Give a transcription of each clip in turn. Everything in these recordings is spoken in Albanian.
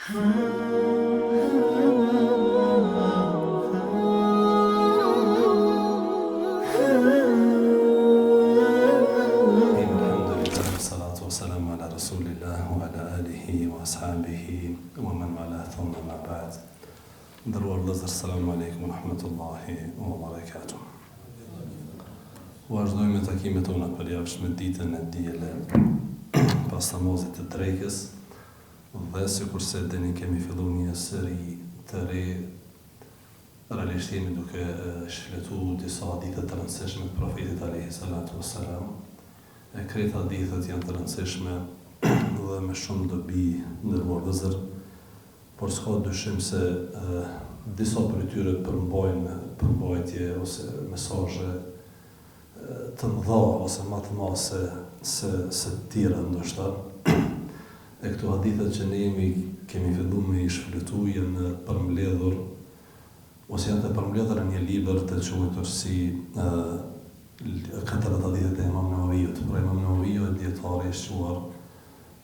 Alhamdulillah, salatu wa salam ala rasulillah wa ala alihi wa ashabihi wa man wala thumma ma ba'd. Nderuar vëllezër, selamu alejkum wa rahmetullahi wa barakatuh. Vazhdojmë me takimet tona të përjavshme ditën e diele pas namazit të drekës dhe sikurse e dini kemi fillu një seri të re realisht jemi duke shfletu disa hadithe të rëndësishme të Profetit alejhi salatu ves selam e krejt hadithet janë të rëndësishme dhe me shumë dobi nderuar vëllezër por s'ka dyshim se disa prej tyre përmbajnë përmbajtje ose mesazhe të mëdha ose ma të mëdha se se se të tjera ndoshta. E këto hadithe që ne jemi kemi fillu me i shfletu janë përmbledhur ose janë të përmbledhur në një libër të quajtur si 40 hadithet e Imam Neveviut. Pra Imam Neveviu, dijetari i shquar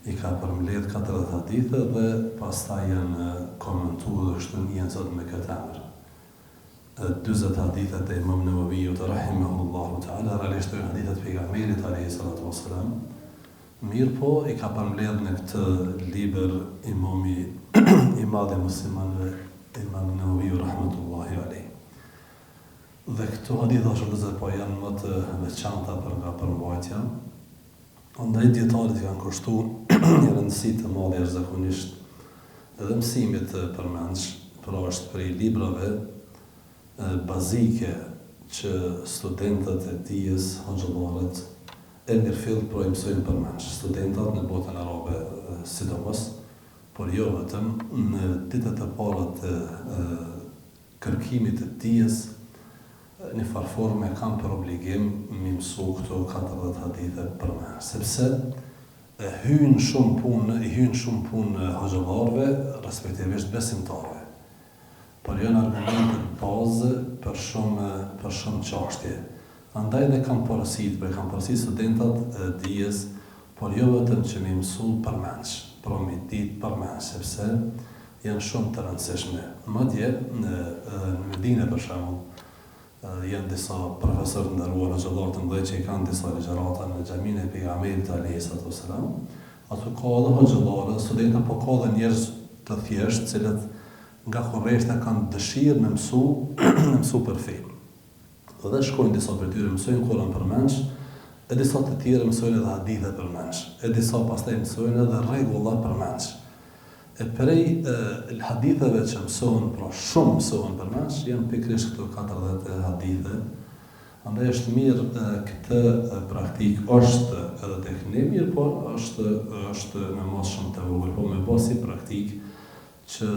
I ka përmbledh 40 hadithe dhe pastaj janë komentu dhe kështu njihen sot me këtë emër. 40 hadithet e Imam Neveviut rahimehullahu teala realisht janë hadithet e pejgamberit alejhi salatu vesselam, mirëpo i ka përmbledh në këtë libër imami i madh i muslimanëve Imam Neveviu rahmetullahi alejh. Dhe këto hadithe dashur vëllezër po janë më të veçanta për nga përmbajtja. Andaj dijetarët i kanë kushtu një rëndësi të madhe jashtëzakonisht edhe mësimit përmendsh, pra është prej librave bazike që studentët e dijes, hoxhallarët e mirëfilltë pra i mësojnë përmendsh, studentat në botën arabe sidomos, por jo vetëm, në ditët e para të kërkimit të dijes, një farë forme kanë për obligim m'i mësu këto 40 hadithe përmendsh, sepse hyjnë shumë punë, i hyjnë shumë punë hoxhallarëve, respektivisht besimtarëve. Por janë argumentet bazë për shumë për shumë çashtje. Andaj dhe kanë porosit, pra kanë porosit studentat e dijes, por jo vetëm që m'i mësu përmendsh, pra m'i ditë përmendsh, sepse janë shumë të rëndësishme. Madje, në Medine për shembull, janë disa profesorë të nderuar, hoxhallarë të mëdhenj që i kanë disa ligjërata në xhaminë e Pejgamberit alejhi salatu ves selam. Aty ka edhe hoxhallarë, edhe studenta, po ka edhe njerëz të thjeshtë, të cilët nga kurreshtja kanë dëshirë me mësu, me mësu për fe. Dhe shkojnë disa prej tyre mësojnë Kur'an përmendsh, e disa të tjerë mësojnë edhe hadithe përmendsh, e disa pastaj mësojnë edhe rregulla përmendsh. E prej haditheve që mësohen, pra shumë mësohen përmendsh, janë pikërisht këto 40 hadithe. Andaj është mirë këtë praktikë është edhe tek ne mirë, por është është në masë shumë të vogël, po me bo si praktikë që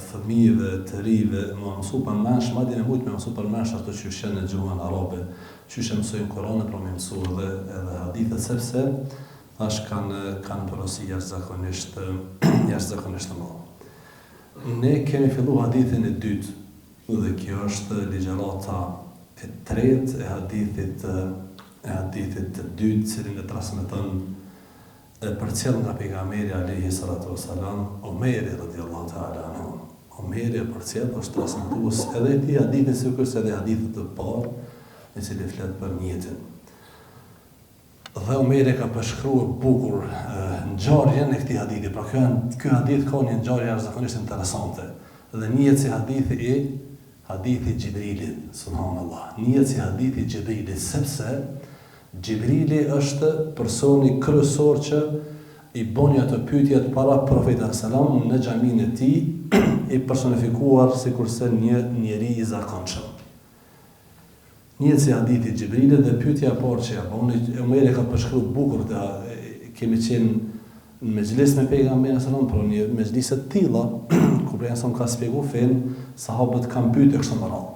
fëmijëve, të rijve me ua mësu përmendsh, madje me mujt me mësu përmendsh ato qysh janë në gjuhën arabe, qysh e mësojnë Kuranin, pra me mësu edhe edhe hadithet, sepse thash kanë kanë porosi jashtëzakonisht jashtëzakonisht të madhe. Ne kemi fillu hadithin e dytë dhe kjo është ligjërata e tretë e hadithit e hadithit të dytë, cilin e transmeton e përcjell nga Pejgamberi alejhi salatu ue selam Omeri radijallahu teala anhu. Omeri e përcjell, është transmetues edhe i këtij hadithi sikurse edhe i hadithit të parë, i cili flet për nijetin. Dhe Omeri e ka përshkruar bukur ngjarjen e këtij hadithi. Pra ky ky hadith ka një ngjarje jashtëzakonisht interesante dhe njihet si hadithi i hadithi i Xhibrilit, subhanallah. Njihet si hadithi i Xhibrilit sepse Xhibrili është personi kryesor që i boni ato pyetjet para Profetit alejhi selam në xhaminë e tij, i personifikuar sikurse një njeri i zakonshëm. Njihet si hadithi i Xhibrilit dhe pyetja e parë që ia boni, Omeri e ka përshkruar bukur këtë, kemi qenë në mexhlis me pejgamberin alejhi selam, pra një mexhlise të tilla, ku pejgamberi alejhi selam ka shpjeguar fenë, sahabët kanë pyetur e kështu me radhë.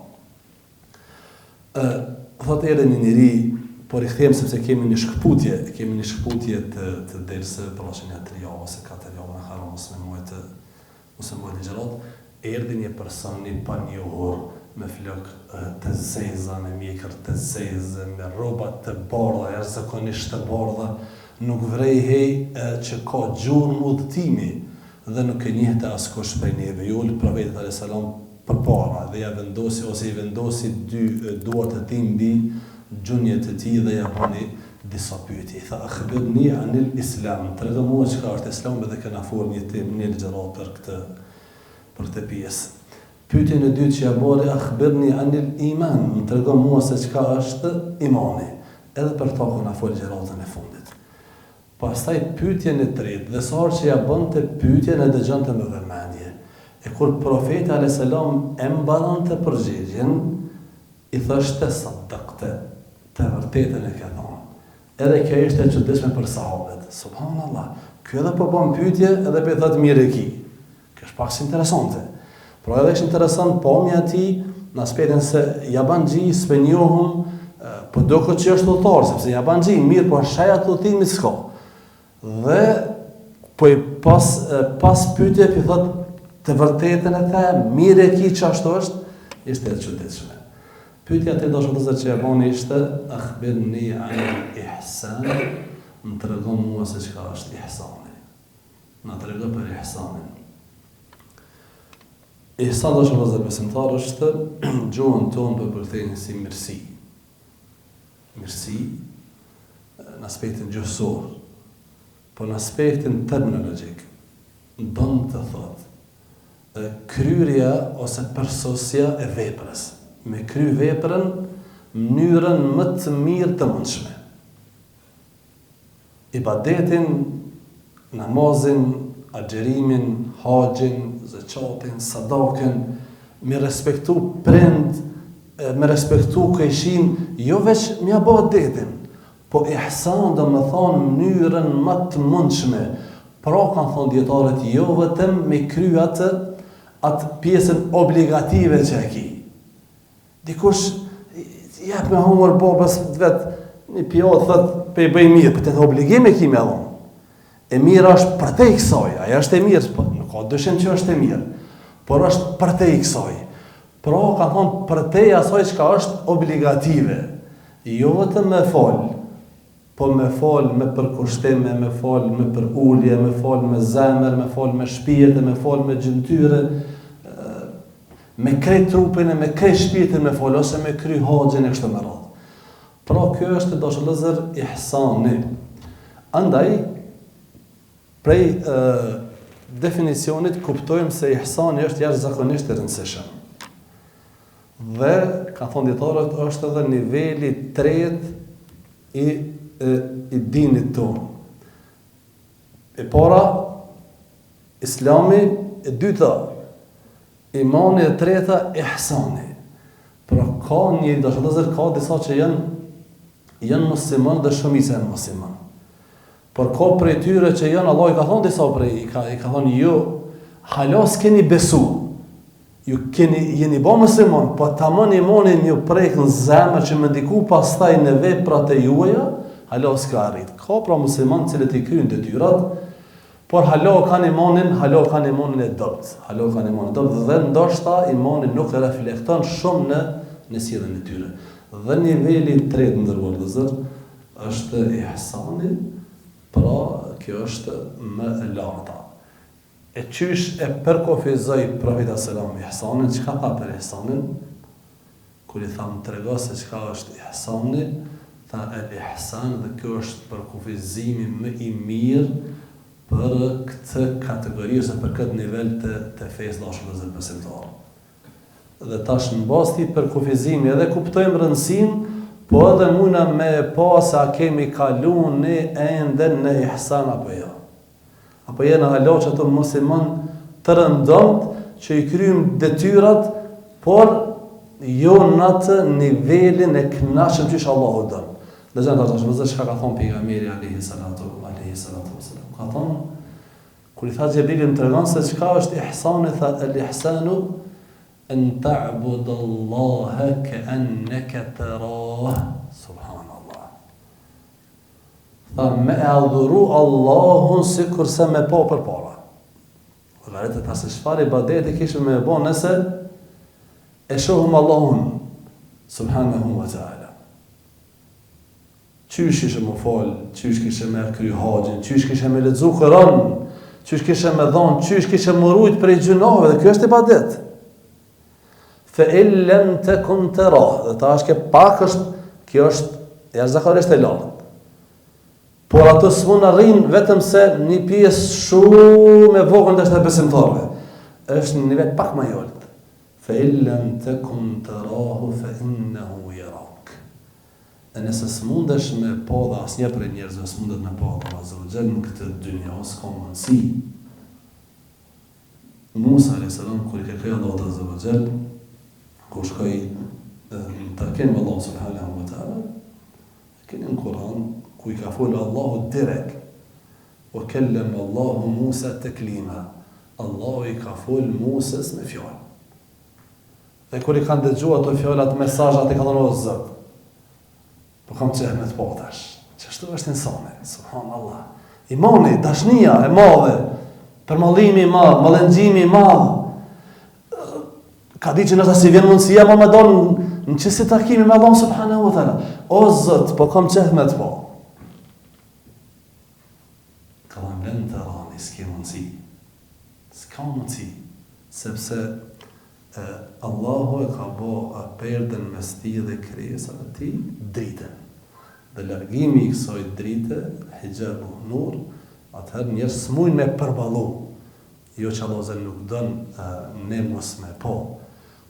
Ë, thotë erdhi një njeri, po rikthehem sepse kemi një shkëputje, kemi një shkëputje të të derseve, pra që nja 3 javë ose 4 javë na ka rënë mos me majt mos me majt ligjëratë, erdhi një person i panjohur me flokë të zeza, me mjekër të zezë, me rroba të bardha, jashtëzakonisht të bardha, nuk vrejhej që ka gjurmë udhëtimi. Dhe nuk e njihte askush prej neve. Iu ul Profetit alejhi selam përpara dhe ia vendosi ose i vendosi dy duart e tij mbi gjunjët e tij dhe ia bani disa pyetje. I tha, Akhbirni anil Islam, trego mua çka është Islami dhe kena folë një temë, një ligjëratë për këtë për këtë pjesë. Pyetjen e dytë që ia bëri, Akhbirni anil Iman, më trego mua se çka është Imani. Edhe për këto kena folë ligjëratën e fundit. Pastaj pyetjen e tretë, dhe sa herë që ia bënte pyetjen e dëgjonte me vëmendje. E kur Profeti alejhi selam e mbaronte përgjigjen, i thoshte Saddaqte, të vërtetën e ke thënë. Edhe kjo ishte e çuditshme për sahabët. Subhanallah, ky edhe po bën pyetje edhe po i thotë mirë e ki. Kjo është pak si interesante. Pra edhe është interesant pamja e tij në aspektin se jabanxhi s'pe njohum, po duket që është udhëtar, sepse jabanxhi mirë, po shenja të udhëtimit s'ka. Dhe po i pas pas pyetje po i thot të vërtetën e the, mirë e ki qashtu është, ishte e çuditshme. Pyetja e tretë dashur vëllezër që e bani ishte akhbirni anil ihsan, më trego mua se çka është ihsani. Na trego për ihsanin. Ihsan dashur vëllezër besimtar është gjuhën tonë po e përkthejmë si mirësi. Mirësi në aspektin gjuhësor, po në aspektin terminologjik don të thotë kryerja ose përsosja e veprës, me kry veprën mënyrën më të mirë të mundshme. Ibadetin, namazin, agjerimin, haxhin, zeqatin, sadaken, me respektu prind, me respektu kojshin, jo veç me ja bo adetin, po ihsan do me thonë mënyrën më të mundshme. Pra kanë thonë dijetarët jo vetëm me kry atë atë pjesën obligative që e ki. Dikush i jep me hongër babës të vet një pjatë thot pe i bëj mirë, po ti obligim e ki me dhon. E mira është përtej kësaj, ajo është e mirë, po nuk ka dyshim që është e mirë, por është përtej kësaj. Pra, ka thonë përtej asaj çka është obligative, jo vetëm me fol, Po me fol me përkushtim e me fol me përulje, me fol me zemër, me fol me shpirt e me fol me gjymtyrë, me krejt trupin e me krejt shpirtin me fol ose me kry haxhin e kështu me radhë. Pra kjo është të dashur vëllezër ihsani. Andaj prej e, definicionit kuptojmë se ihsani është jashtëzakonisht i rëndësishëm. Dhe, kanë thonë dijetarët, është edhe niveli i tretë i, e, i dinit tonë. E para, islami, e dyta, imani, e treta, ihsani. Pra ka një, dashur vëllezër, ka disa që janë, janë musliman dhe shumica janë musliman. Por ka prej tyre që janë, Allah i ka thonë disa prej, i ka, i ka thonë ju, hala s'keni besu, Ju keni, jeni bo musliman, po tamon imani me ju prek në zemër që me ndiku pastaj në veprat e juaja, hala s'ka arrit. Ka pra musliman të cilët i kryjnë detyrat, por hala kanë imanin, hala kanë imanin e dobët, hala kanë imanin e dobët dhe ndoshta imani nuk reflekton shumë në në sjelljen e tyre. Dhe niveli i tretë të nderuar vëllezër është ihsani, pra kjo është më e larta. E qysh e përkufizoi Profeti alejhi selam ihsanin, çka tha për ihsanin? Kur i tha më trego se çka është ihsani, tha el ihsan dhe ky është përkufizimi më i mirë për këtë kategori ose për këtë nivel të të fesë dashur vëllezër besimtarë. Dhe tash në bazë të përkufizimi edhe kuptojmë rëndësinë, po edhe mujna me e pa se a kemi kalu ne ende në ihsan apo jo. Apo jena hala qato musliman të rëndomtë që i kryjmë detyrat, por jo në atë nivelin e kënaqshëm qysh Allahu don. Dëgjoni tash vëllezër çka ka thonë pejgamberi alejhi salatu alejhi salatu wasalam. Ka thonë kur i tha Xhebrili më tregon se çka është ihsani, tha el ihsanu en ta'bud Allaha ka'annaka tarah. Subhanallah. Tha, me e adhuru Allahun sikurse me pa përpara. Llogarite tash se çfarë ibadeti kishim me e bo nëse e shohim Allahun subhanahu wa ta'ala. Qysh kishe me fal, qysh kishe me kry haxhin, qysh kishe me lexu Kur'an, Qysh kishe me dhonë, qysh kishe m'u rujt prej gjynaheve, dhe kjo është ibadet. Fe in lem tekun terah, dhe tash kjo pak është, kjo është jashtëzakonisht e lartë. Por ato s'mund arrin vetëm se një pjesë shumë e vogël ndoshta e besimtarëve. Është në nivel pak më i ulët. Fe in lem tekun terahu fe innehu jerak. E nëse s'mundesh me pa dhe asnjë prej njerëzve s'mundet me pa Allahun azze ve xhel në këtë dynja, s'ka mundësi. Musa alejhi selam kur i kërkoi Allahut azze ve xhel, kur shkoi në takim me Allahun subhanahu wa taala, e keni në Kur'an ku i ka folë Allahu direkt. Wa kellem Allahu Musa teklima. Allahu i ka folë Musës me fjalë. Dhe kur i kanë dëgju ato fjalë, atë mesazh, atë i ka thonë o Zot. Po kam qejf me të pa tash. Qashtu është insani, subhanallah. Imani, dashnia e madhe, përmallimi i madh, mallëngjimi i madh. Ka ditë që ndoshta s'i vjen mundësia më me dal në qësi takimi me Allahun subhanahu wa taala. O Zot, po kam qejf me të pa. Ka thënë len terani, s'ke mundësi. S'ka mundësi, sepse E Allahu e ka bo perden mes tij dhe krijesave të tij, dritën. Dhe largimi i kësaj drite, hixhabu nur, atëherë njerëzit s'mujnë me përballu. Jo që Allahu azze nuk don ne mos me pa,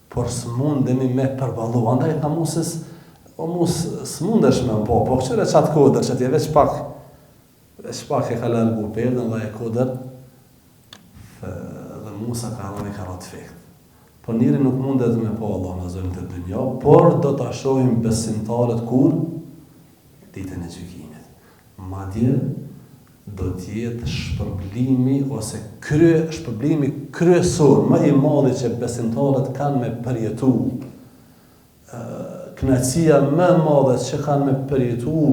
por s'mundemi me përballu. Andaj i tha Musës, o Musë, s'mundesh me më pa, po kqyre qat kodër që atje veç pak, veç pak e ka largu perden dhe ajo kodër Dhe Musa ka rënë i ka ra të fikët. Po njeri nuk mundet me pa Allahun azze në këtë dynja, por do ta shohin besimtarët kur? Ditën e gjykimit. Madje do të jetë shpërblimi ose krye shpërblimi kryesor më i madhi që besimtarët kanë me përjetu Kënaqësia më e madhe që kanë me përjetu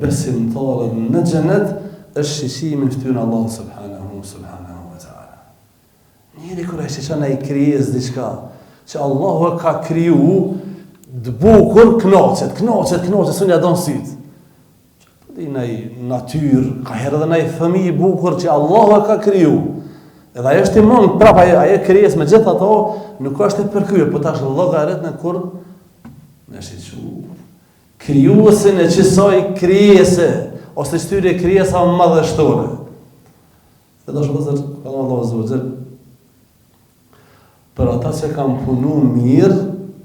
besimtarët në xhenet është shiqimi në fytyrën e Allahut subhanahu subhanahu wa taala. Njeri kur e shiqon ai krijesë diçka që Allahu e ka kriju të bukur, kënaqet, kënaqet, kënaqet, s'un ja dan sytë. Po di naj natyrë, ka herë edhe naj fëmijë i bukur që Allahu e ka kriju. Edhe ajo është i mund, prapë ajo, ajo krijesë me gjithë ato, nuk është e përkryer, po tash llogaritne kur me shiqu krijuesin e qësaj krijese, ose qëtyre krijesave madhështore. Dhe tash vëllezër, ka thënë Allahu azze ve xhel, Për ata që kanë punu mirë,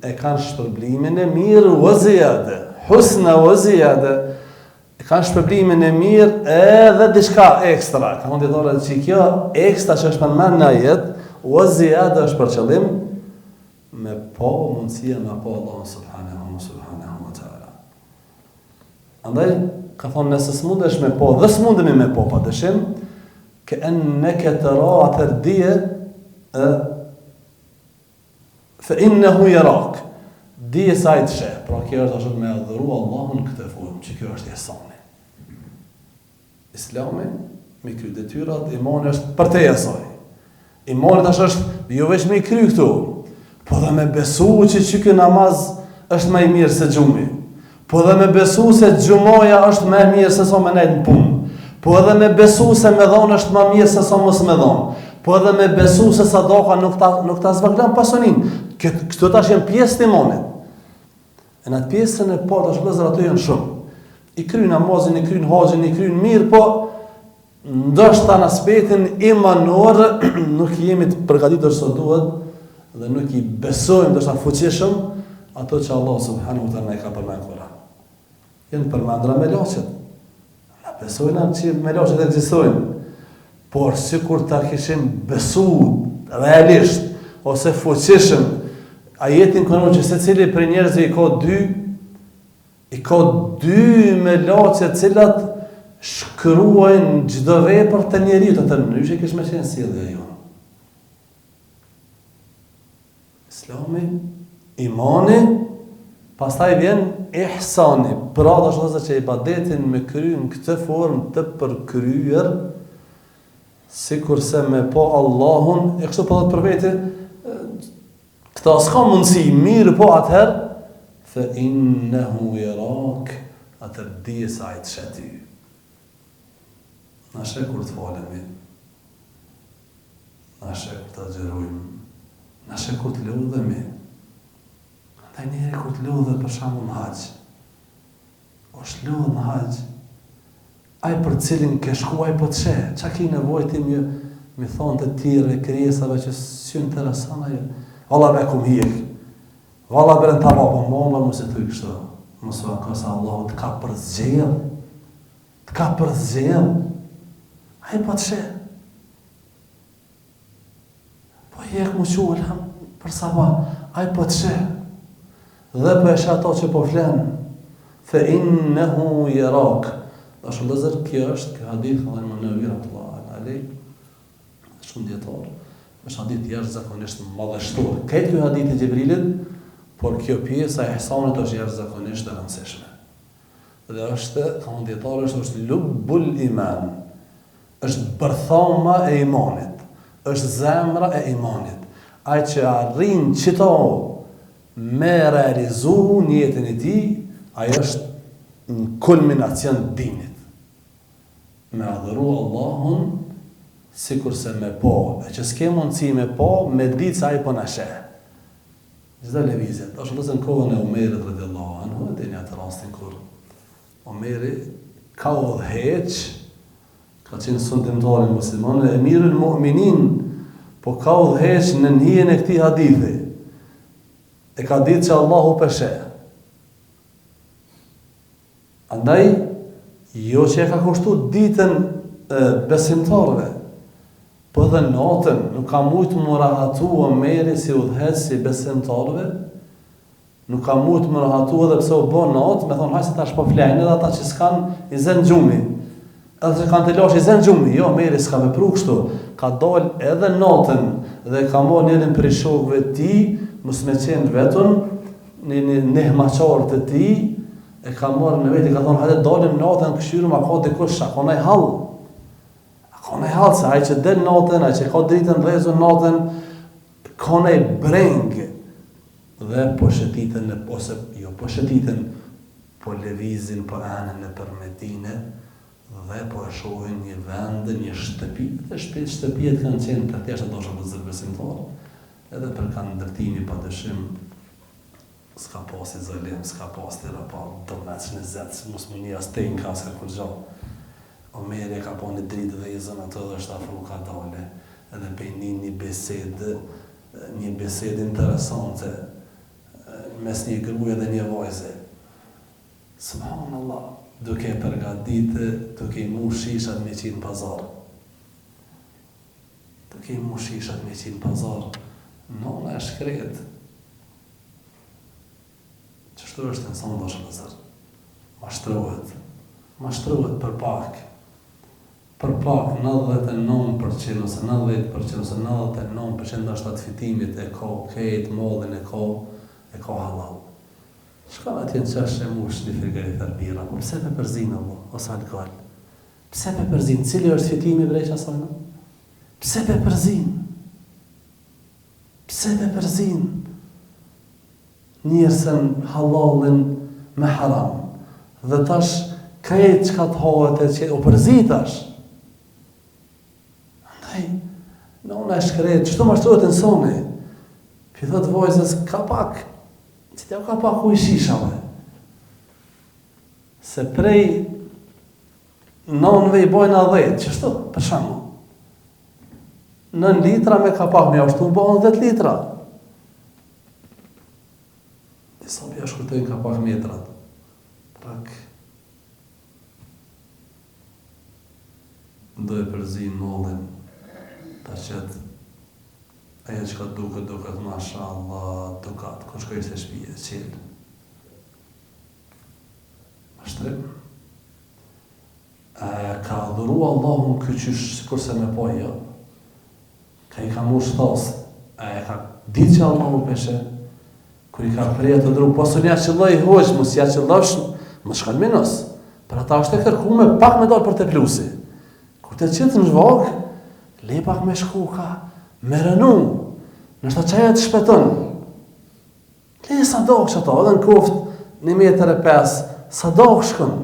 e kanë shpërblimin e mirë, wa ziyade, husna wa ziyade, e kanë shpërblimin e mirë edhe diçka ekstra. Kanë thonë dijetarët që kjo ekstra që është përmend në ajet, wa ziyade është për qëllim me pa mundësia me pa Allahun subhanahu subhanahu wa taala. Andaj, ka thonë, nëse s'mundesh me pa, dhe s'mundemi me pa, pa dyshim, ke enneke tera atëherë dije, e, fe innehu jerak, dije se ai të sheh, pra kjo është ashtu me adhuru Allahun në këtë formë, që kjo është ihsani. Islami, me kry detyrat, imani është përtej asaj. Imani tash është jo veç me i kry këto, po dhe me besu që që ky namaz është më i mirë se gjumi. Po dhe me besu se xhumaja është më e mirë se sa me nejt në punë. Po edhe me besu se me dhonë është më mirë se sa mos me dhonë. Po edhe me besu se sadaka nuk ta, nuk ta zvogëlon pasuninë. Këto tash janë pjesë të imanit. E në atë pjesën e parë tash vëllezër ato janë shumë. I kryn namazin, i kryn haxhin, i kryn mirë, po ndoshta në aspektin imanor nuk jemi të përgatitur sa duhet dhe nuk i besojmë ndoshta fuqishëm ato që Allah subhanahu wa taala i ka përmendur në Kur'an. Janë përmendura melaqet. Na besojna që melaqet ekzistojnë. Por sikur ta kishim besu realisht ose fuqishëm ajetin kuranor që secili prej njerëzve i ka dy i ka dy melaqe të cilat shkruajnë çdo vepër të njeriut atëherë ndryshe kish me qenë sjellja jonë. Islami, imani, pastaj vjen ihsani. Pra do të thotë që ibadetin me kry në këtë formë të përkryer, sikurse me pa Allahun, e kështu po thotë profeti, këta s'ka mundësi, mirë po atëherë, fe innehu jerak, atëherë dije se ai të sheh ty. Na sheh kur të falemi. Na sheh kur të agjërojmë, na sheh kur të lodhemi. Andaj njeri kur të lodhet për shembull në haxh, është lodhë në haxh, ai për cilin ke shku ai po të sheh, ça ki nevojë ti me me thonë të tjerëve krijesave që s'ju intereson ajo. Valla be kum hjek. Valla bre në tava po mo më mos e thuj kështu. Mos u anko se Allahu të ka përzgjedh. Të ka përzgjedh. Ai po të sheh. Po hjek m'u çu elham për sabah, ai po të sheh. Dhe po e sheh ato që po flen. Fe innehu jerak. Dashur vëllezër, kjo është, kjo hadith, ka thënë Imam Nevevi, rahmetullahi alejh, shumë dijetarë, është hadith jashtëzakonisht madhështor. Krejt ky hadith i Xhibrilit, por kjo pjesa e ihsanit është jashtëzakonisht e rëndësishme. Dhe është, ka thënë dijetarët, është, është lubbul iman. Është bërthama e imanit, është zemra e imanit. Ai që arrin qito me realizu në jetën e tij, ai është në kulminacion të dinit. Me adhuru Allahun sikurse me pa, e që s'ke mundësi me pa, me ditë se ai po na sheh. Çdo lëvizje. Tash vëllezër në kohën e Omerit radiallahu anhu, e dini atë rastin kur Omeri ka udhëheq, ka qenë sundimtar i muslimanëve, emirul mu'minin, po ka udhëheq nën hijen e këtij hadithi. E ka ditë që Allahu pe sheh. Andaj, jo që e ka kushtu ditën e besimtarëve, po edhe natën, nuk ka mujtë m'u rahatu Omeri si udhëheqës i besimtarëve, Nuk ka mujt m'u rahatu edhe pse u bo natë, me thonë hajt se tash po flejnë edhe ata që s'kan i zen gjumi. Edhe që kanë telashe i zen gjumi. Jo, Omeri s'ka vepru kështu. Ka dal edhe natën dhe ka marrë njërin prej shokëve të tij, mos me qenë vetëm, një një ndihmaqar të tij, e ka marrë me veti, ka thonë hajde dalim natën, kqyrim a ka dikush, a ka naj hall. A ka naj hall se ai që del natën, ai që ka dritën ndezun natën, ka naj brengë. Dhe po shëtiten në ose jo po shëtiten, po lëvizin po enen nëpër Medine dhe po e shohin një vend, një shtëpi, dhe shpi, shtëpiet kanë qenë të thjeshta të dashur vëllezër besimtarë, edhe për kan ndërtimi pa dyshim s'ka pas izolim, s'ka pas tjera pa do meç në zet, mos më një as tenka, s'ka kurgjo. Omeri e ka pa një dritë dhezun aty dhe është afru ka dale, edhe pe nin një bisedë Një bisedë interesante mes një gruaje dhe një vajze. Subhanallah, duke e përgatitë, duke i mush shishat me qit në pazar. Duke i mush shishat me qit në pazar. Nona e shkretë. Qështu është insan dashur vëllezër. Mashtrohet. Mashtrohet për pak. Për pak 99 për qind ose 90 për qind ose 99 për qind ndoshta të fitimit e ka krejt mallin e ka e ka hallall. Shkon atje në qesh e mush një frigorifer birra, po pse pe përzin o vlla, ose alkool? Pse pe përzin? Cili është fitimi bre qasajna? Pse pe përzin? Pse pe përzin? Njersën hallallin me haram dhe tash krejt çka të hahet e që u përzi tash andaj nona e shkretë qështu mashtrohet insani pi thot vajzës ka pak që t'ja ka pak ujë shishave se prej nanëve i bojnë a dhetë qështu për shembull 9 litra me kapak me ja shtu bëhen 10 litra Disa po ja shkurtojnë ka pak metrat. Pak do e përzin mallin ta qet ajo çka duket duket mashallah dukat kur shkoj te shtëpia çel mashtrim e ka adhuru Allahun ky qysh sikurse me pa jo Ka i ka mush thasë, a e ka ditë që Allahu pe sheh, kur i ka pre ato dru, po s'un ja qëlloj hoxhë, mos ja qëllosh, mos shkon minus. Për ata është e kërkume pak me dalë për te plusi. Kur të qet në zhvog, le pak me shku ka, me rënu, nështë qajo të shpeton. Le sa do që ato, edhe në koft një metër e pes, sa do shkon.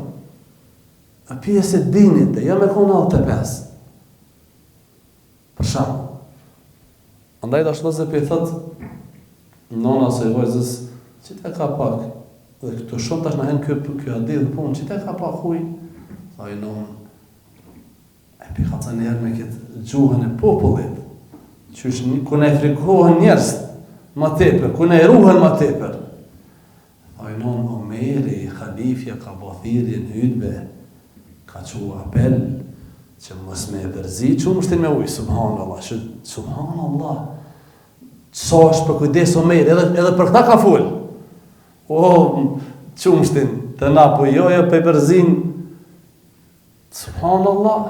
A pjesë e dinit, e jo me konë 95. Për shembull. Andaj tash vëllezër po i thot nona asaj vajzës, qite ka pak, dhe këtu shumë tash na hen ky ky hadith në punë, qite ka pak ujë, tha oj nonë, e pi kallzon njëherë me këtë gjuhën e popullit, qysh ku na i frikohen njerëz ma tepër, ku na i ruhen ma tepër. Oj nonë Omeri, halifja ka bo thirrje në hutbe, ka çu apel që mos me e përzi qumështin me ujë, subhanallah, që subhanallah. Sa është përkujdes Omeri, edhe edhe për këta ka fol. O qumështin, të na po jo jo pe përzin. Subhanallah.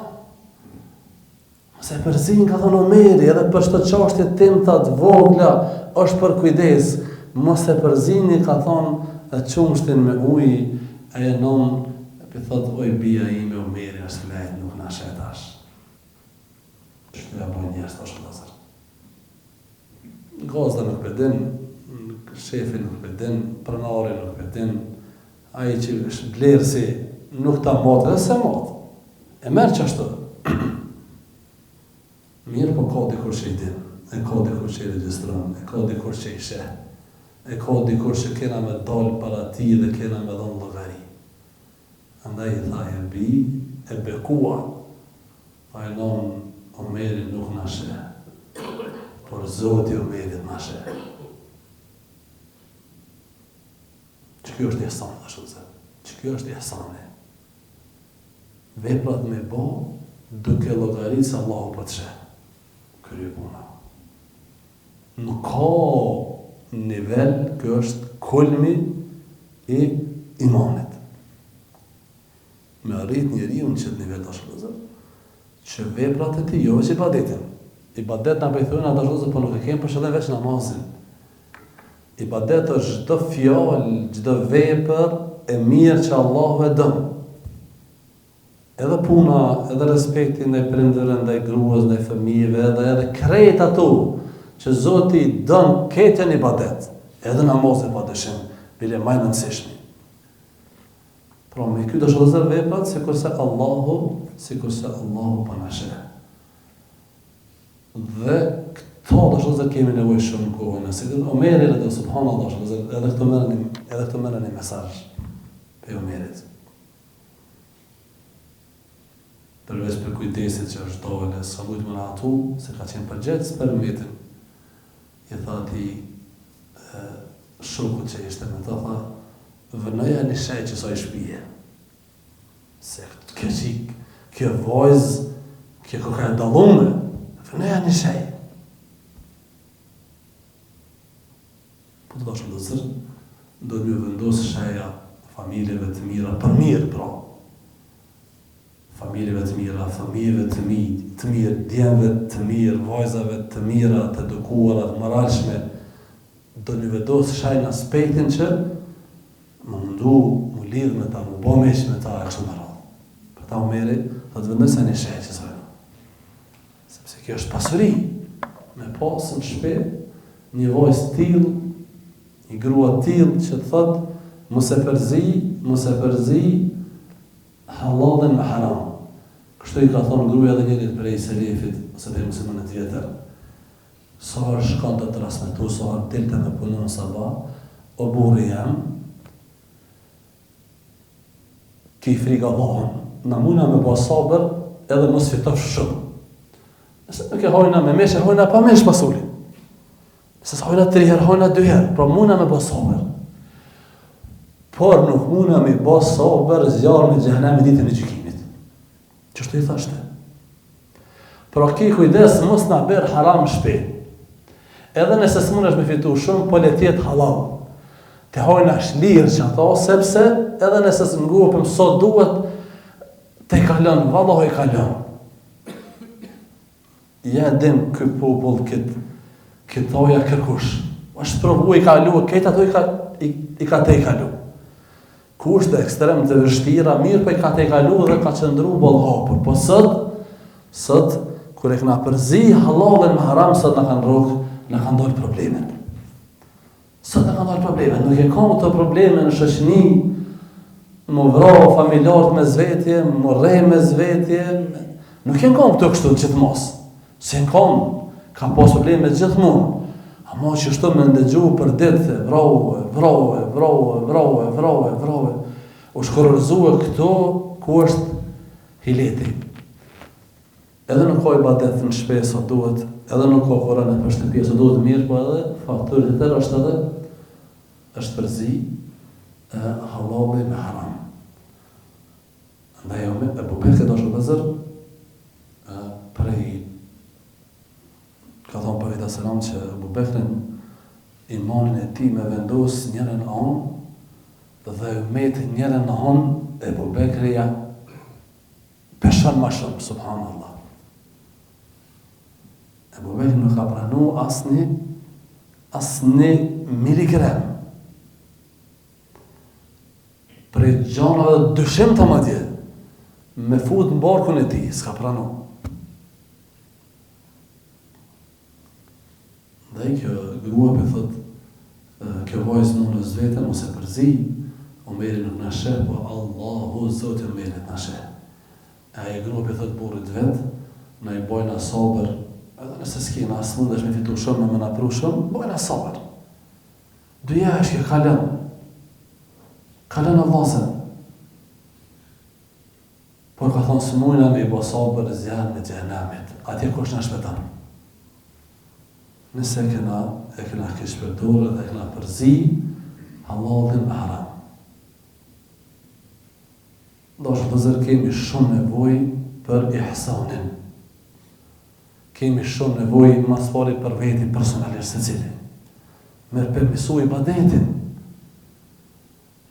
Mos e përzin, ka thonë Omeri, edhe për çdo çashtje t'imta të vogla, është përkujdes. Mos e përzini, ka thonë qumështin me ujë, ajo nonë, pi thotë, oj bija ime, Omeri është flejt, nuk na sheh tash. Kështu ja bojnë njerëz tash vëllazër. Gazda nuk pe din, shefi nuk pe din, pronari nuk pe din, ai që është blerësi nuk ta mat edhe s'e mat. E merr qashtu. Mirë po ka dikush që i din, e ka dikush që i regjistron, e ka dikush që i sheh, e ka dikush që kena me dalë para tij dhe kena me dhënë llogari. Andaj i tha ajo bijë e bekuar, tha oj nonë Omeri nuk na sheh, por Zoti i Omerit na sheh. Që kjo është ihsani, dashur vëllezër. Që kjo është ihsani. Veprat me bo, duke llogarit se Allahu po të sheh. Krye puna. Nuk ka nivel, kjo është kulmi i imanit. Me arrit njeriu në qëtë nivel, dashur vëllezër, që veprat e tij, jo veç ibadetin. Ibadet na po i thojna, dashur vëllezër, po nuk e kemë për qëllim veç namazin. Ibadet është çdo fjalë, çdo vepër e mirë që Allahu e don. Edhe puna, edhe respekti ndaj prindërve, ndaj gruas, ndaj fëmijëve, edhe edhe krejt ato që Zoti i don, krejt janë ibadet. Edhe namazi pa dyshim, bile ma i rëndësishmi. Pra me kry dashur vëllezër veprat sikurse Allahu, sikurse Allahu po na sheh. Dhe këto dashur vëllezër kemi nevojë shumë në kohën e sotme. Omeri edhe subhanallahu dashur vëllezër, edhe këto merreni, edhe këto merreni mesazh prej Omerit. Përveç përkujdesit që është dalë, s'ka mujtë me rahatu, se ka qenë përgjegjës për umetin. I tha atij shokut që ishte me të, tha, vënoja një shej qësaj shpije. Se kjo qik, kjo vajzë, kjo koka e dallume, vënoja një shej. Po të dashur vëllezër, do të më vendos sheja familjeve të mira për mirë, pra. Familjeve të mira, fëmijëve të mi, të mirë, djemve të mirë, vajzave të mira, të edukuara, të moralshme, do një vendos shej në aspektin që Mu mundu, mu lidh me ta, mu bo miq me ta e kështu me radhë. Për ta Omeri, thotë vendosa një shej qësaj. Sepse kjo është pasuri. Me pasë në shpi një vajzë të tillë, një grua të tillë që të thotë mos e përzi, mos e përzi hallallin me haram. Kështu i ka thonë gruaja edhe njërit prej selefit ose prej muslimanit të vjetër. Sa herë shkonte transmetu, sa herë dilte me punu në sabah, o burri jem, ki frikë Allahun, na mujna me bo sabër edhe mos fitofsh shumë. Nëse nuk e hajna me mish, e hajna pa mish pasulin. Nëse s'hajna tri herë, hajna dy herë, pra mujna me bo sabër. Por nuk mujna me bo sabër zjarmin e xhehenemit ditën e gjykimit. Qështu i thashte? Pra ki kujdes mos na bjer haram në shpi. Edhe nëse s'mundesh me fitu shumë, po le të jetë hallall. Të hajna shlirë qato, sepse edhe nëse s'ngopim sa duhet, të kalon, vallahi kalon. Ja din ky popull kët këto ja kërkush. Është provu i ka kalu, këtë ato i ka i, i ka tejkalu. Kushte ekstrem të vështira, mirë po i ka tejkalu dhe ka qëndru ballëhapur. Po sot, sot, kur e kena përzi hallallin me haram, sot na kanë rrok, na kanë dalë problemet. Sot na kanë dalë problemet, nuk e ka këto probleme në shoqni, m'u vra familjarët mes vetje, m'u rreh mes vetje, nuk janë kanë këto kështu në qëtë masë. S'janë kanë. Ka pas probleme gjithmonë. Ama qështu me ndëgju për ditë, e vrau, e vrau, e vrau, e vrau, e vrau, e vrau, u shkurorëzue këtu, ku është hileti. Edhe nuk ka ibadet në shpi sa duhet, edhe nuk ka Kuran nëpër shtëpi sa duhet mirë, po edhe faktori tjetër është edhe është përzi e hallalli me haram. Andaj Ebu Bekri të dashur vëllezër, prej ka thonë profeti alejhi selam që Ebu Bekrin imanin e tij me vendos njërën anë dhe ymetin njërën anë Ebu Bekri ja peshon ma shumë, subhanallah. Ebu Bekri nuk ka pranu asnjë asnjë miligram prej gjanave të dyshimta madje, me fut në barkun e tij, s'ka pranu. Dhe kjo grua po thot, kjo vajzë nënës vete, mos e përzi, Omeri nuk na sheh, po Allahu, Zoti i Omerit na sheh. E ajo grua po thot burrit vet, na i bojna sabër, edhe nëse s'kena, s'mundesh me fitu shumë, me na pru shumë, bojna sabër. Dynja është kjo kalon. Kalon o vllazën. Por ka thonë s'mujna me i bo sabër zjarmit xhehenemit. Atje kush na shpëton? Nëse e kena, e kena keqpërdorë dhe e kena përzi hallallin me haram. Dashur vëllezër kemi shumë nevojë për ihsanin. Kemi shumë nevojë ma s'pari për veti personalisht secili. Me përmisu ibadetin.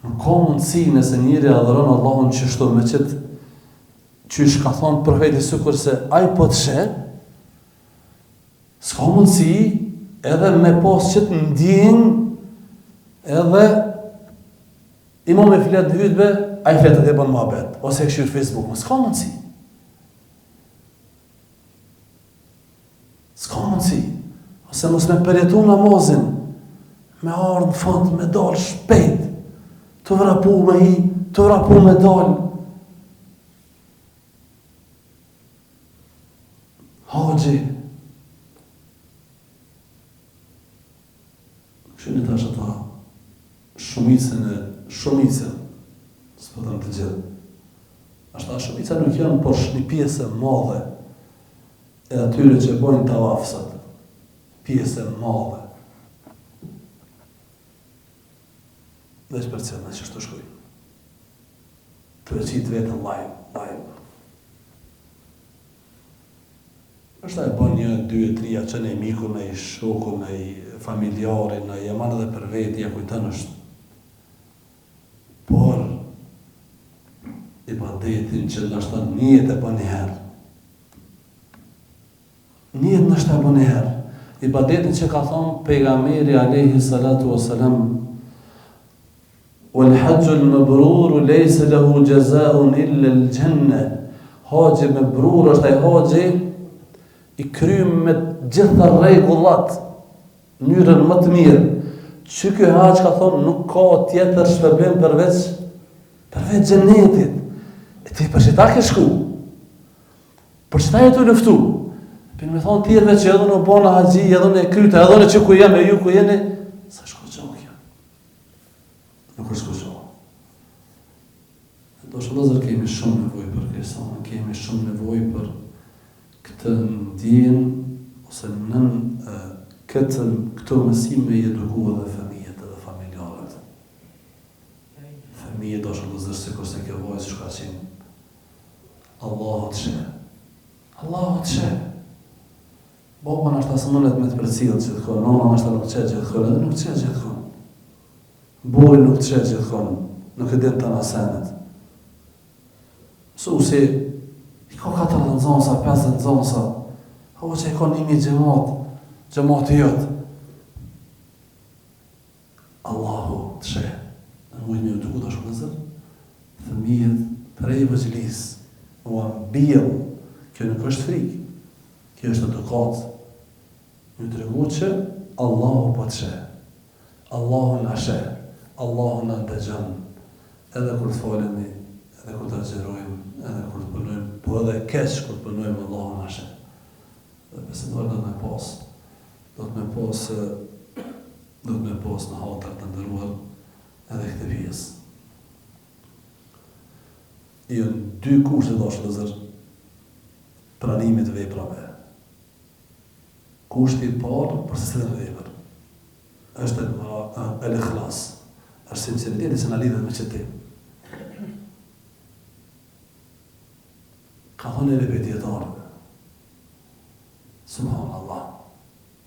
Nuk ka mundësi nëse njeri adhuron Allahun qështu me qëtë qysh ka thonë profeti sikurse ai po të sheh, s'ka mundësi edhe me pas qëtë ndjenjë edhe imami flet në hytbe, ai flet edhe bën muhabet, ose e kqyr Facebookun, s'ka mundësi. S'ka mundësi. Ose mos me përjetu namazin, me ardhë në fund, me dalë shpejt, të vrapu me hi, të vrapu me dalë. Haxhi. Kështu tash ata shumicën e shumicën, s'po them të gjithë. Ashtu shumica nuk janë, por një pjesë e madhe e atyre që bojnë tavaf sot, pjesë e madhe. Veç përcjellne qështu shkojnë. Tu e qitë veten live, live. Është e bën një, dy, e tri, ja çon naj miku, naj shoku, naj familjari, naj e man edhe për veti, ja kujton është. Por, ibadetin që ndoshta n'jetë e bën një herë. N'jetë ndoshta e bën një herë. Ibadetin që ka thonë pejgamberi alayhi salatu wasalam Wal hajjul mabrur laysa lahu jazaa'un illa al janna. Haxhi mebrur është ai haxhi i krym me gjitha rregullat mënyrën më të mirë. Që ky haxh ka thonë nuk ka tjetër shpërblim përveç përveç xhenetit. E ti për qëta ke shku? Për qëta je tu luftu? Për me thonë tjerëve që edhe unë bona haxhi, edhe unë e kryta, edhe unë që ku jam e ju ku jeni, s'është kurgjo kjo. Nuk është kurgjo. Dashur vëllezër kemi shumë nevojë për ihsanin, kemi shumë nevojë për këtë ndjenjë ose nën këtë këto mësime i eduku edhe fëmijët edhe familjarët. Fëmijët dashur vëllezër sikurse kjo vajzë që ka qenë Allahu të sheh. Allahu të sheh. Baba nashta s'mundet me të përcjell gjithkohë, nona nashta nuk të sheh gjithkohë, edhe nuk të sheh gjithkohë. Burri nuk të sheh gjithkohë, nuk e din tana senet. Mësuesi i ka 40 nxënësa, 50 nxënësa, hoxha i ka 1000 xhemat, xhemati jot. Allahu të sheh. Në mujtë me eduku dashur vëllezër, fëmijët prej vegjëlisë, ua mbjell, kjo nuk është frikë, kjo është edukatë. Me tregu që Allahu po të sheh. Allahu na sheh, Allahu na ndëgjon, edhe kur të falemi, edhe kur të agjërojmë, edhe kur të punojmë, po edhe keq kur të punojmë Allahu na sheh. Dhe besimtari do të me pas, do të me pas, do të me pas në hatër të nderuar edhe këtë pjesë. Janë dy kushte të dashur vëllezër pranimit të veprave. Kushti i parë për secilën vepër është el ikhlas, është sinqeriteti që na lidhet me qët temë. Ka thënë njëri prej dijetarëve, Subhanallah.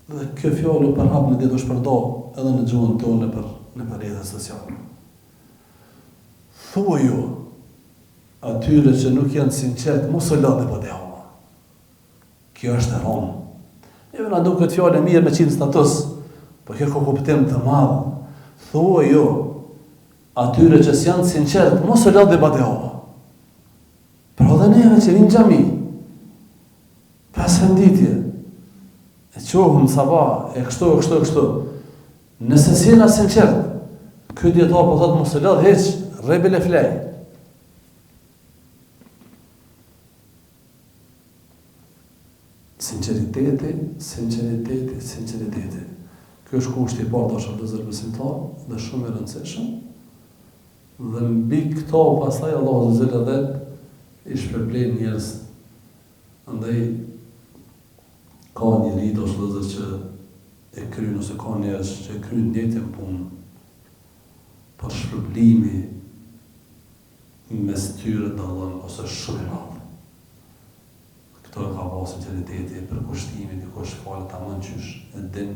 Dhe kjo fjalë u përhap në ditë u shpërnda edhe në gjuhën tonë nëpër nëpër rrjetet sociale. Thuaju atyre që nuk janë sinqert, mos u lodhni badihava. Kjo është e rëndë. Neve na duket fjalë e mirë me qitë në status, po kjo ka kuptim të madh. Thuaju atyre që s'janë sinqert, mos u lodhni badihava. Pra edhe neve që vim n'xhami, pesë herë n'ditë, e çohëm sabah, e kështu, e kështu, e kështu. Nëse s'jena sinqert, ky dijetar po thotë mos u lodh hiç, rri bile flej. Sinqeriteti, sinqeriteti, sinqeriteti. Ky është kushti i parë dashur vëllezër besimtar dhe shumë i rëndësishëm. Dhe mbi këto pastaj Allahu azza wa jalla edhe i shpërblen njerëz. Andaj ka njeri dashur vëllezër që e kryen ose ka njerëz që e kryen njëjtën punë, por shpërblimi mes tyre dallon ose është shumë i madh. Këto e ka bo sinqeriteti, përkushtimi, dikush falet tamam qysh e din,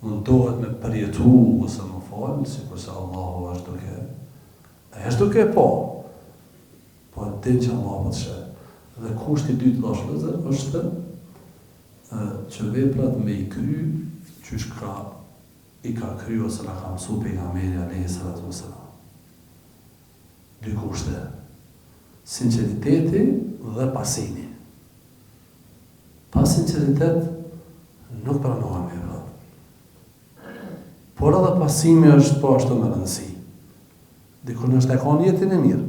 mundohet me përjetu ose me fal, sikurse Allahu është duke e është duke e pa, po e din që Allahu po të sheh. Dhe kushti i dytë dashur vëllezër është që veprat me i kry qysh ka i ka kry ose na ka mësu pejgamberi alejhi salatu vesselam. Dy kushte, sinqeriteti dhe pasimi. Pa sinqeritet nuk pranohen veprat. Por edhe pasimi është po ashtu me rëndësi. Dikush ndoshta e ka nijetin e mirë.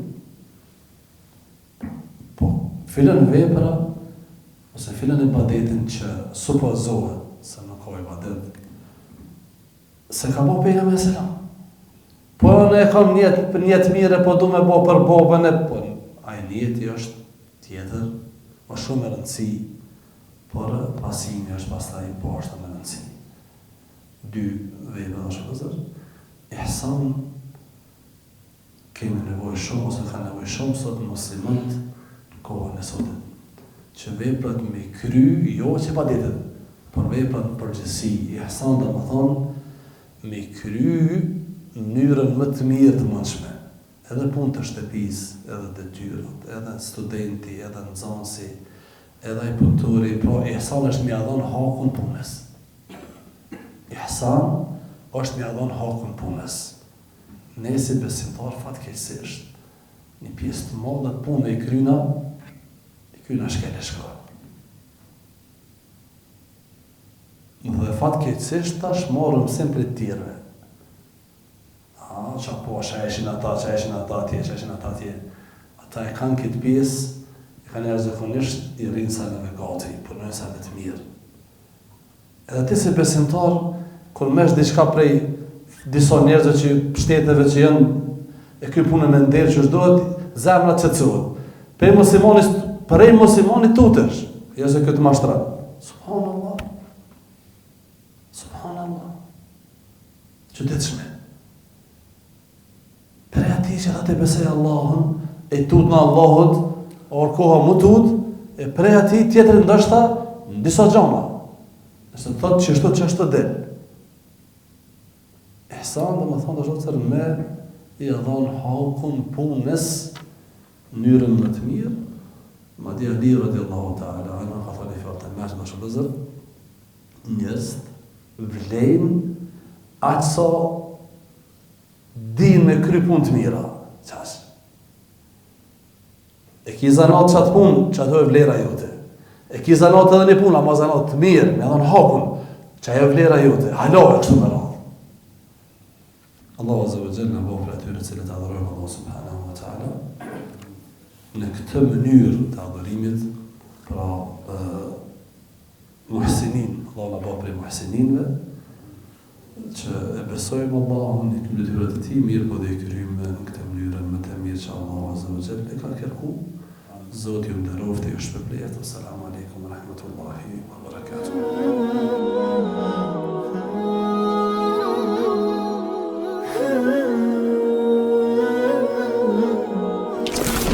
Po, filan vepra ose filan ibadetin që supozohet se nuk ka ibadet, s'e ka bo pejgamberi alejhi selam. Po unë e kam nijet, për nijet mirë, po du me bo për babën e, po ai nijeti është tjetër, është shumë me rëndësi, por pasimi është pastaj po ashtu me rëndësi. Dy vepra dashur vëllezër, ihsan Kemi nevojë shumë ose kanë nevojë shumë sot muslimanët në kohën e sotit, që veprat me i kry, jo veç ibadetet, por veprat në përgjithësi, ihsan domethënë me i kry në mënyrën më të mirë të mundshme, edhe punët e shtëpisë, edhe detyrat, edhe studenti, edhe nxënësi, edhe ai punëtori, pra ihsan është me ia dhënë hakun punës. Ihsan është me ia dhënë hakun punës. Ne si besimtarë fatkeqësisht një pjesë të madhe të punëve i kryna i kryna shkel e shko. Dhe fatkeqësisht tash marrim mësim prej të tjerëve. A, ça po, ça ishin ata, ça ishin ata atje, ça ishin ata atje. Ata e kanë këtë pjesë, e kanë jashtëzakonisht, i rrinë seneve gati, punojnë sene të mirë. Edhe ti si besimtar, kur merr diçka prej disa njerëzve që shteteve që janë e kry punën me nder që duhet, zemra të qetësohet. Prej muslimanit, prej muslimanit tutesh, jo se këtë mashtron. Subhanallah. Subhanallah. Çuditshme. Prej atij që tha besoj Allahun, e tutna Allahut, ardh koha m'u tut, e prej atij tjetrit ndoshta në disa gjana. Nëse të thotë qështu qështu del. Ihsan domethonë dashur vëllezër me ia dhonë hakun punës mënyrën më të mirë, madje Ali radiallahu ta'ala anhu ka thonë një fjalë të mençme dashur vëllezër, njerëzit vlejnë aq sa Din me kry punë të mira. Qaq. E ki zanat qatë punë, qato e vlera jote. E ki zanat edhe një punë, ama zanat të mirë, me dhonë hakun, qajo vlera jote. Hala e kështu me radhë. Allahu Azza wa Jall na bëftë prej atyre të cilët adhurojmë Allahu subhanahu wa taala në këtë mënyrë të adhurimit. Pra, muhsinin, Allahu na bëftë prej muhsininëve, që e besojmë Allahun, i kryjmë detyrat e tij, mirëpo dhe i kryjmë në këtë mënyrën më të mirë që Allahu azza wa jall e ka kërku. Zoti ju nderoftë, ju shpërbleftë. Assalamu alaikum wa rahmatullahi wa barakatuh.